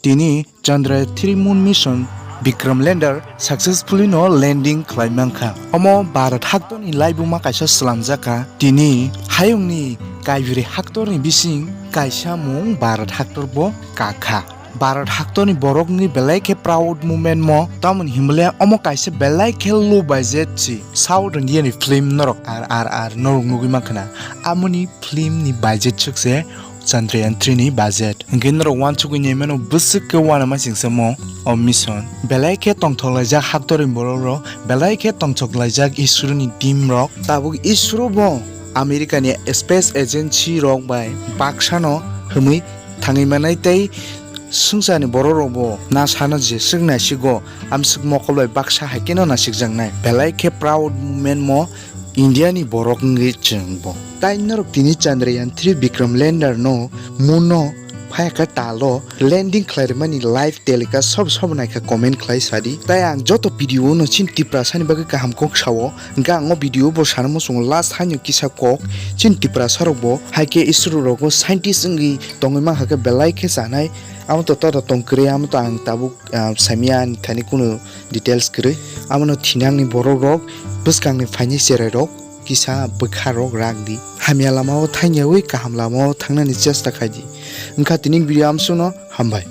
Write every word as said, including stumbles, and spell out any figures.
Tini Chandrayaan three moon mission Vikram lander successfully no landing khlai mankha. Omo Bharat haktorni laibuma kaisa slamjakha. Tini hayungni kaibiri haktorni bising kaisa mung Bharat haktor bo kakha. Bharat haktorni borokni belai khe proud moment mo, tamoni himle omo kaisa belai khe low budget si South India ni film norok R R R norok nugui mankha na. Amoni film ni budget swk se Chandrayaan three ni budget. Hwnkhe norok uansugui naimano bwswk khe uanama singsa mo o mission. Belai khe tongthok laijak haktorni borok rok, belai khe tongthok laijak isro ni team rok. Tabuk isro bo America ni space agency rok bai baksano hwnwi thangwi manai tei swngcharni borok rok bo NASA no jeswk naisigo, amswk mokol bai baksa hai kheno nasikjaknai. Belai khe proud moment mo India ni borok wngwi chwng bo. Tai norok tini Chandrayaan three Vikram lander no moon no phayakha talo landing khlairwmani live telecast sob sob naikha comment khlai sadi. Tai ang joto video no chini Tiprasa ni bagwi kaham kok sao. Hwnkhe ang o video bo sana muchungo last haino kisa kok chini Tiprasa rok bo hai khe isro rogo scientist wngwi tongwi mankha khe belai khe chanai. Amo to tata tong kwrwi, amo to ang tabuk ah, saimya ani thani kunu details kwrwi. Abono thinangni borok rok bwskangni phaini cherai rok kisa bwkha rok rak di. Hamya lama o thangyawi kaham lama o thangnani chesta khai di. Wngkha tini video amsukno hambai.